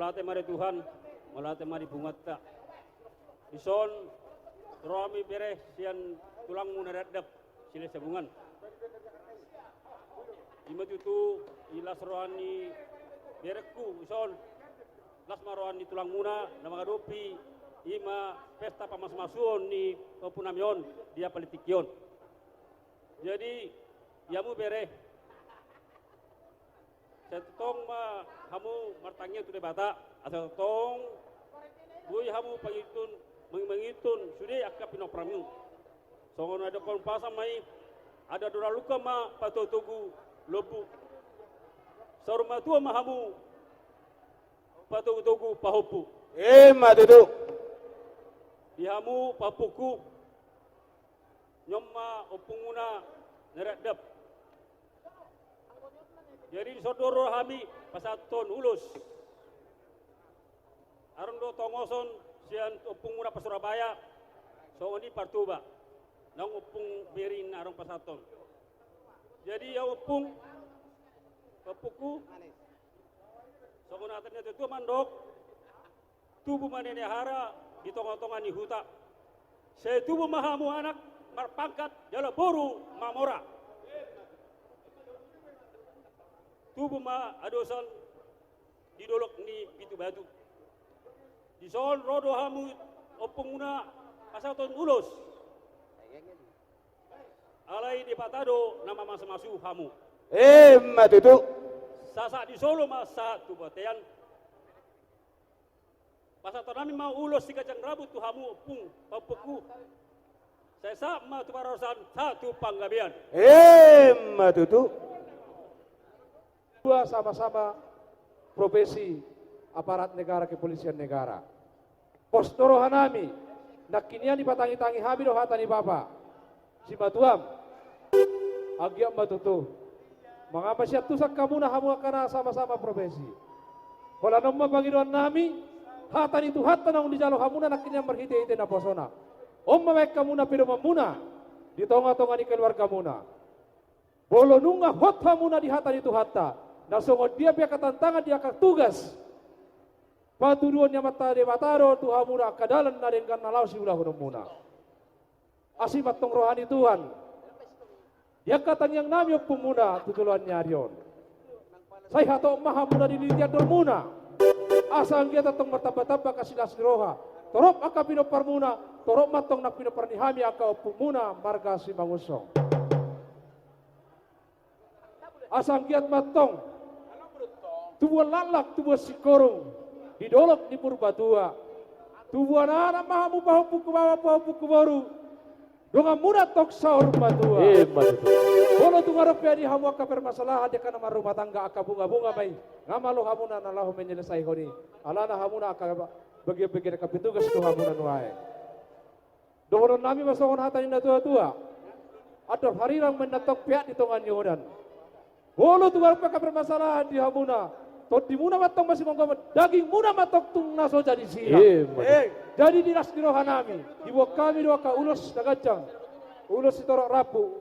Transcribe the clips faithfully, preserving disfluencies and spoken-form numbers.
Mauliate ma di Tuhan, mauliate ma di punguanta. Dison ro hami bere sian tulangmu na randap, Silahisabungan. I ma tutu i las roha ni berengku dison, las ma roha ni tulangmuna na mangadopi i ma pesta pamasumasuon ni ompunami on di Apala tingki on. Jadi, i hamu bere, sai tongtong ma hamu martangiang tu Debata, asa tongtong boi hamu pangintun, mang-, mangintun sude angka pinomparmu. Songon na didok umpasa ma i, andor-andor luka ma patogu-togu lombu. Saur matua ma hamu patogu-togu pahompu. I ma tutu. Di hamu pahompungku, nion ma ompungmuna na randap. Jadi dison do ro hami pasahathon ulos. Adong do tongoson sian ompungmuna pa Surabaya, songon i Partoba. Naung ompung Beri na adong pasahathon. Jadi ia ompung, ompungku, songon hata ni natuatua mandok, tubu ma nene hara di tongatonga ni huta. Sai tubu ma hamu anak marpangkat jala boru mamora. Tubu ma adosan di dolok ni Pitu Batu. Dison ro do hamu ompungmuna pasahathon ulos. Alai Debata do na mamasumasu hamu. I ma tutu. Sahat di solu ma sahat tu bontean. Pasahaton nami ma ulos siganjang rambu tu hamu ompung, pahompungku. Sai sahat ma tu parhorasan, sahat tu panggabean. I ma tutu. Dua sama-sama profesi aparat negara, kepolisian negara. Pos do roha nami, nangkin ia dipatangi-tangi hami do hata ni bapa. Simatuam. Anggiat ma tutu. Mangamba siantusan hamuna hamu angka na sama-sama profesi. Holan on ma pangidoan nami, hata ni Tuhanta naung dijalo hamuna nangkin ia marhite-hite naposona. On ma baen hamuna pedomanmuna, di tonga-tonga ni keluargamuna. Molo nunga hot hamuna di hata ni Tuhanta, na songon dia pe angka tantangan di angka tugas, patuduhon ni Amanta Debata do tu hamuna angka dalan na denggan na laho siulahononmuna. Asi ma antong roha ni Tuhan. Di angka tangiang nami ompungmuna tu joloan ni ari on. Sai hatop ma hamuna di litian dolmuna. Asa anggiat antong martamba-tamba angka silas ni roha. Torop angka pinomparmuna, torop ma antong nang pinompar ni hami angka ompungmuna marga Simangunsong. Asa anggiat ma antong tubuan laklak, tubuan singkoru di dolok ni Purbatua. Tubuan anak ma hamu pahompungku, ma pahompungku boru. Donganmuna antong saur matua. I ma tutu. Molo tung adong pe di hamu angka permasalahan di angka na marrumah tangga, angka bunga-bunga ma i. Nga malo hamuna na laho menyelesaikan i. Alana hamuna angka bagian-bagian angka petugas do hamuna nuaeng. Dohonon nami ma songon hata ni natua-tua. Andor harirang ma antong peak di tonga ni onan. Molo tung adong pe angka permasalahan di hamuna, tondimuna ma antong masingkop, dagingmuna ma antong tung na so jadi sirang. I ma tutu. Jadi di las ni roha nami, diboan hami do angka ulos na ganjang, ulos sitorop rambu.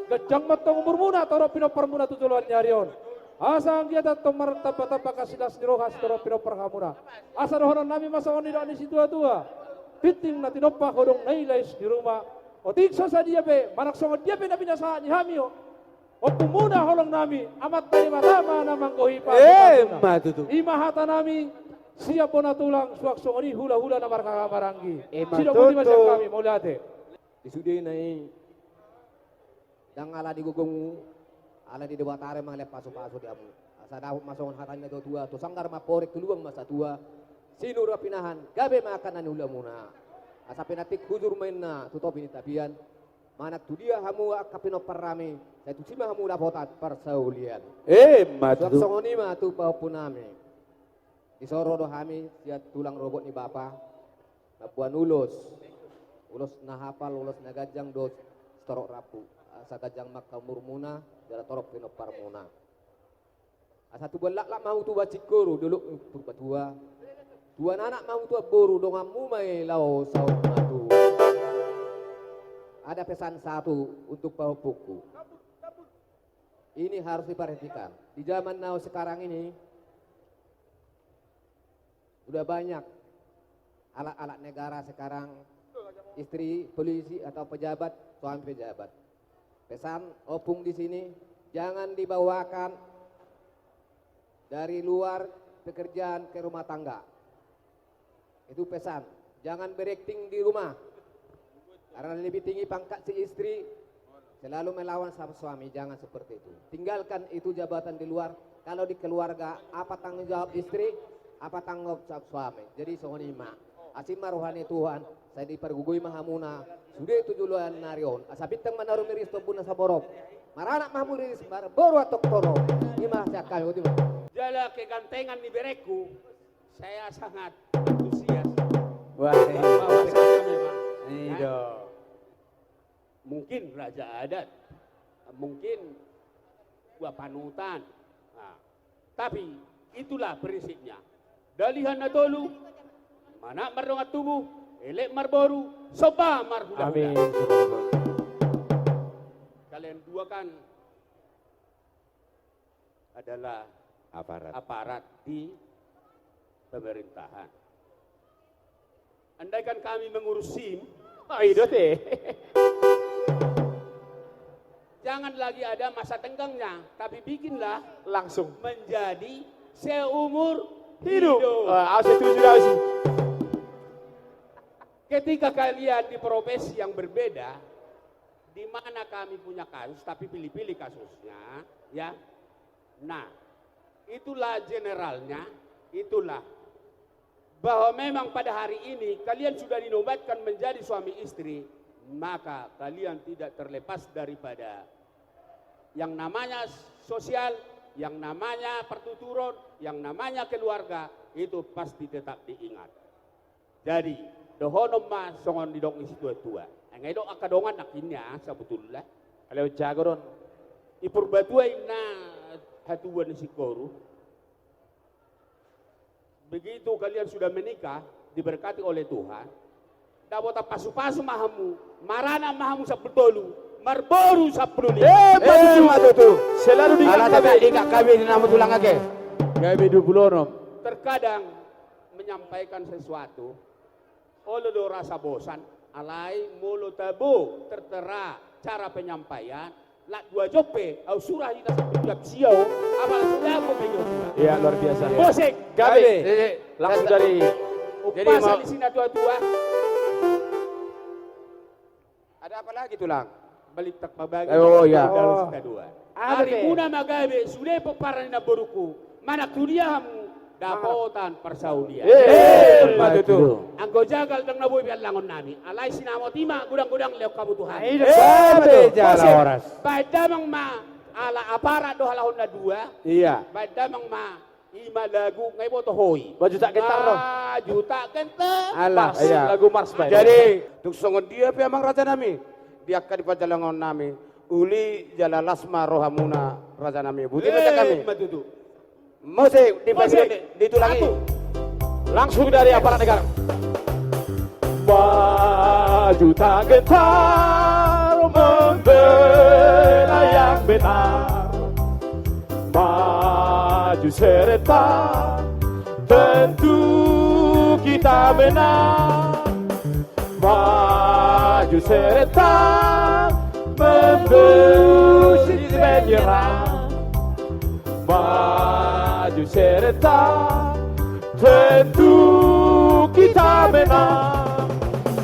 Ganjang ma antong umurmuna, torop pinomparmuna tu joloan ni ari on. Asa anggiat antong martamba-tamba angka silas ni roha sitorop pinompar hamuna. Asa dohonon nami ma songon nidok ni situa-tua. Tingting na tinompa, hodong na ilais di ruma. Otik so sadia pe, manang songon dia pe na pinasahat ni hami, ompungmuna holong nami, Amanta Debata ma na manggohi. I ma tutu. I ma hata nami sian bona tulang, suang songon i hula-hula na marhaha maranggi. I ma tutu. Sidok boti ma sian hami, mauliate. Di sudena i, ndang ala ni gogongmu, ala ni Debata do na mangalean pasu-pasu di hamu. Asa dapot ma songon hata ni natua-tua, tu sanggar ma amporik, tu lubang ma satua, sinur ma pinahan, gabe ma angka na niulamuna. Asa pinantik hujur ma inna tu topi ni tapian, manang tu dia hamu angka pinompar nami, sai tusi ma hamu dapotan parsaulian. I ma tutu. Suang songon i ma tu pahompu nami. Dison ro do hami sian tulang rorobot ni bapa, mamboan ulos, ulos na hapal, ulos na ganjang dohot sitorop rambu. Asa ganjang ma angka umurmuna, jala torop pinomparmuna. Asa tubuan laklak ma hamu tubuan singkoru, dolok ni Purbatua. Tubuan anak ma hamu tubuan boru, donganmu ma i laho saur matua. Ada pesan satu untuk pahompungku. Ini harus diperhatikan. Di zaman now sekarang ini, Sudah banyak alat-alat negara sekarang, istri polisi atau pejabat, suami pejabat. Pesan Opung di sini, jangan dibawakan dari luar pekerjaan ke rumah tangga. Itu pesan. Jangan berakting di rumah. Karena lebih tinggi pangkat si istri, selalu melawan sama suami. Jangan seperti itu. Tinggalkan itu jabatan di luar. Kalau di keluarga, apa tanggung jawab istri, apa tanggung jawab suami. Jadi songon i ma. Asi ma roha ni Tuhan, sai dipargogoi ma hamuna sude tu joloan ni ari on. Asa bintang ma na rumiris, tombun na saborok. Maranak ma hamu riris, marboru antong torop. I ma sian hami, boti ma. Jala kegantengan ni berengku, saya sangat antusias. Wah, bahwasanya memang, i do. Mungkin raja adat, mungkin tua panutan. Nah, tapi itulah prinsipnya. Dalihan na tolu, manat mardongan tubu, elek marboru, somba marhulahula. Amin. Kalian dua kan adalah aparat, aparat di pemerintahan. Andaikan kami mengurus SIM, ah, i do te. Jangan lagi ada masa tenggangnya, tapi bikinlah langsung menjadi seumur hidup. Hidup. Ah, au setuju, au setuju. Ketika kalian di profesi yang berbeda, di mana kami punya kasus, tapi pilih-pilih kasusnya, ya. Nah, itulah generalnya, itulah bahwa memang pada hari ini kalian sudah dinobatkan menjadi suami istri, maka kalian tidak terlepas daripada yang namanya sosial, yang namanya pertuturan, yang namanya keluarga, itu pasti tetap diingat. Jadi, dohonon ma songon didok ni situatua. Nga didok angka dongan nangkin, ya, sabotulna. Alai on jago do on. I Purbatua ninna hatubuan ni singkoru. Begitu kalian sudah menikah, diberkati oleh Tuhan, dapotan pasupasu ma hamu, maranak ma hamu sampulu tolu, marboru sampulu lima. Eh, ma tutu. Eh, ma tutu. Selalu diingat kami. Ala tetap diingat kami, ninna hamu tulang ake. Gabe dua pulu onom. Terkadang menyampaikan sesuatu, olo do rasa bosan, alai molo tabo tertera cara penyampaian, lak dua jom pe, au sura hita sampe jam sia, apala sudah aku pengen. Iya, luar biasa. Musik. Gabe. Gabe. Eh, eh, langsung dari. Jadi, umpasa mau di sini tua-tua. Ada apa lagi, tulang? Balik tak pabagi. Eh, oh, iya. Dalam sita dua. Apa, ari muna ma gabe, sude pomparan ni namboruku. Manang tu dia hamu, dapotan parsaulian. Eh, ma tutu. Anggo jagal ndang na boi pe allangon nami. Alai sinamot i ma godang-godang lehon hamu Tuhan. Eh, ma tutu. Jala horas. Baen damang ma, ala aparat do halak on na dua. Iya. Baen damang ma. I ma lagu, nga diboto ho i. Maju tak gentar do. Maju tak gentar. Alah, mars, iya. Lagu mars, baik. Jadi, tung songon dia pe amang raja nami, di angka di panjalangon nami, uli jala las ma rohamuna raja nami. Boti ma sian hami. Eh, ma tutu. Musik, di, musik. Di, di tulang i. Satu. Langsung dari aparat negara. Maju tak gentar membela yang benar. Maju serentak, tentu kita menang. Maju serentak, membusung penyerang. Maju serentak, tentu kita menang.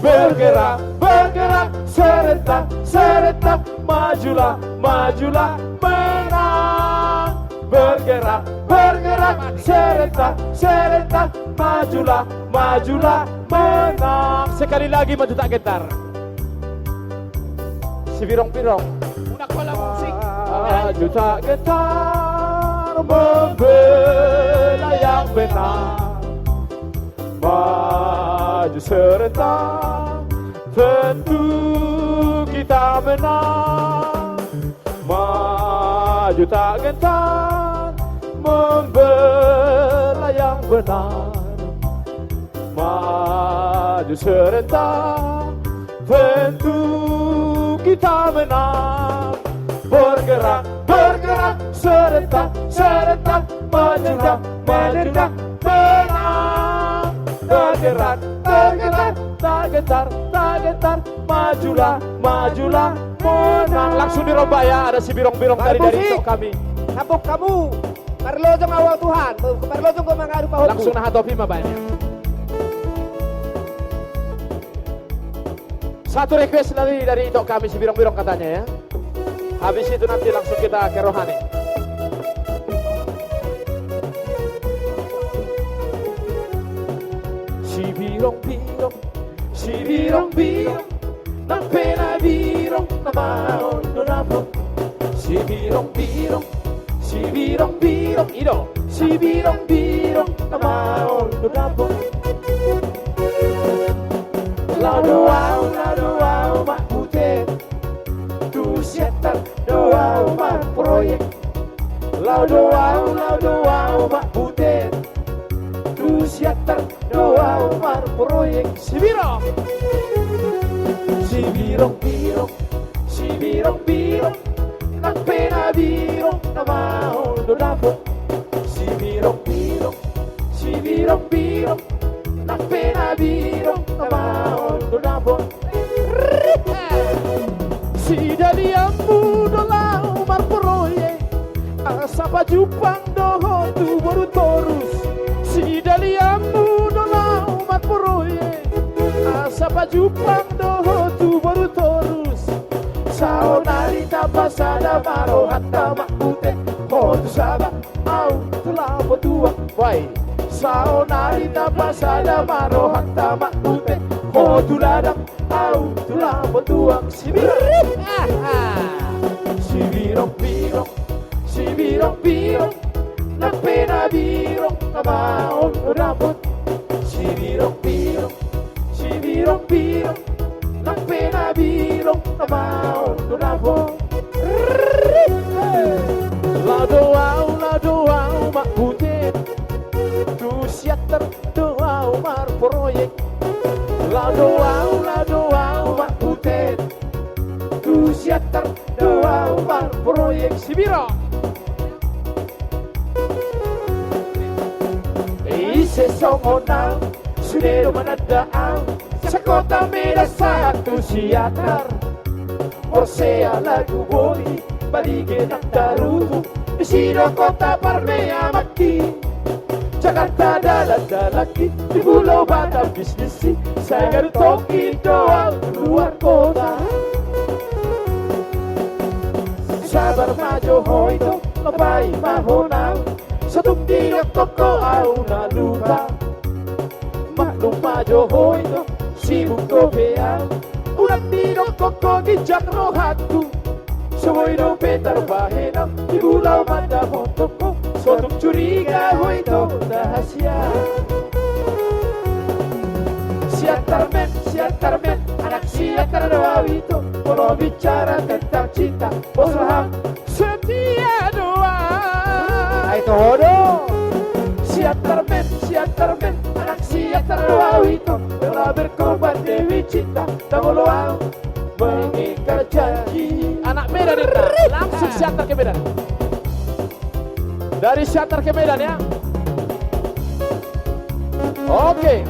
Bergerak, bergerak, serentak, serentak, majulah, majulah, menang. Bergerak, bergerak, serentak, serentak, majulah, majulah, menang. Sekali lagi, maju tak gentar. Sibirong-birong. Maju tak gentar membela yang benar. Maju serentak, tentu kita menang. Maju tak gentar membela yang benar. Maju serentak, tentu kita menang. Bergerak, bergerak, serentak, serentak, majulah, majulah, menang. Gentar, gentar, gentar, gentar, majulah, majulah, menang. Langsung dirombak ya, ada si Birong-birong tadi dari Tok Kami. Tepuk tangan. Parlojong au, Tuhan. Parlojong au, mangadu pahompu. Langsung na hatopi ma baen. Satu request lagi dari Tok Kami, si Birong-birong katanya ya. Habis itu nanti langsung kita ke rohani. Si Birong-birong, si Birong-birong, nang pe na birong na maol do dapot. Si Birong-birong, si Birong-birong, i do, si Birong-birong na maol do dapot. Laho do au, laho do au mambute, tu Siantar do au marproyek. Laho do au, laho do au mambute, tu Siantar do au marproyek. Si Birong, si Birong-birong, si Birong-birong, nang pe na birong na maol do dapot. Si Birong-birong, si Birong-birong, nang pe na birong na maol do dapot. Sidalianmu do laho marproyek, asa pajumpang do ho tu boru Torus. Sidalianmu do laho marproyek, asa pajumpang do ho tu boru Torus. Saonari tamba sada ma rohanta mambute ho tu Saba, au tu Lapo Tuak. Baik. Saonari tamba sada ma rohanta mambute ho tu ladang, au tu Lapo Tuak. Si Birong, si Birong-birong, si Birong-birong, nang pe na birong na maol do dapot. Si Birong-birong, si Birong-birong, nang pe na birong na maol do dapot. Laho do au, laho do au mambute, tu Siantar do au marproyek. Laho do au, laho do au mambute, tu Siantar do au marproyek. Si Birong. Ise songon au, sude do mananda au, sian kota Medan sahat tu Siantar. Porsea lagu boti, balige nang tarutung, disi do kota parmeamanki. Jakarta dalan-dalanki, di Pulau Batam bisnissi, sai ganup tongkin do au luar kota. Sabar ma jo ho ito, lobai ma ho nang, so tung didokkon ho au na lupa. Maklum ma jo ho ito, sibuk dope au. Unang didokkon ho ginjang rohangku. So boi dope tarbahen au, di Pulau Batam tongtong ho. So tung curiga ho ito, rahasia. Siantar men, Siantar men, anak Siantar do au ito. Molo bicara tentang cinta, bos roham setia do au. Ai toho do. Siantar men, Siantar men, anak Siantar do au ito. Telah berkorban demi cinta, tak molo au mengingkar janji. Anak Medan ita, langsung Siantar ke Medan. Dari Siantar ke Medan ya. Oke.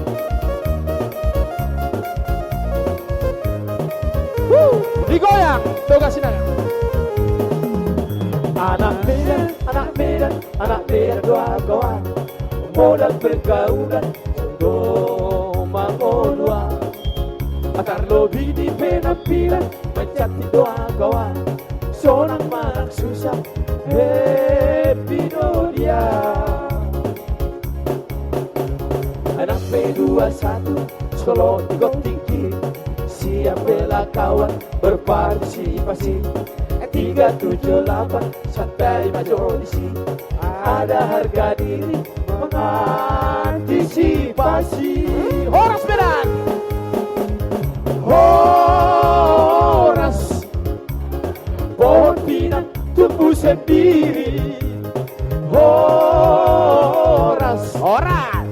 Wuh, digoyang, toga sinanga. Anak Medan, anak Medan, anak Medan do au kawan. Modal pergaulan, do mangolu au. Atar lobi di penampilan, mancantik do au kawan. Sonang manang susah, happy do dia. Anak P dua satu, sekolah di Tinggi, siap bela kawan, berpartisipasi. Tiga tujuh delapan, santai ma jo disi. Ada harga diri, mengantisipasi. Horas Medan. Horas. Pohon pinang tumbuh sendiri. Horas. Horas.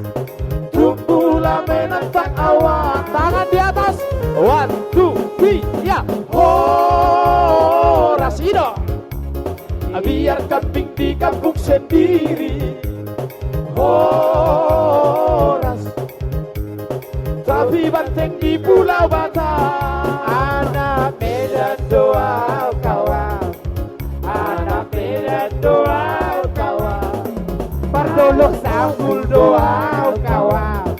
Tumbuhlah menantang awan. Tangan di atas. One, two, three, ya. Horas. I do. Biar kambing di kampung sendiri. Horas. Anak Medan do au kawan. Anak Medan do au kawan. Pardolok Sanggul do au kawan.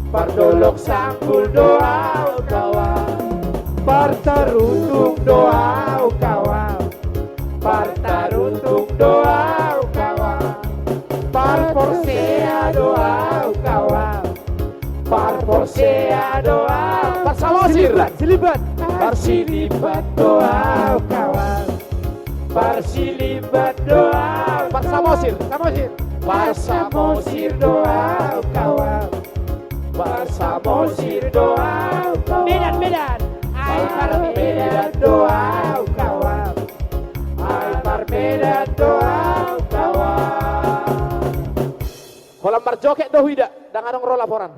Pardolok Sanggul do au kawan. Partarutung do au kawan. Partarutung do au kawan. Parporsea do au kawan. Parporsea do au. Parsamosir. Siliban, Siliban. Parsilimban do au kawan. Parsilimban do au. Parsamosir, Samosir. Parsamosir do au kawan. Parsamosir do au kawan. Medan, Medan. Ai Parmedan do au kawan. Ai Parmedan do au kawan. Holan marjoget do huida, ndang adong ro laporan.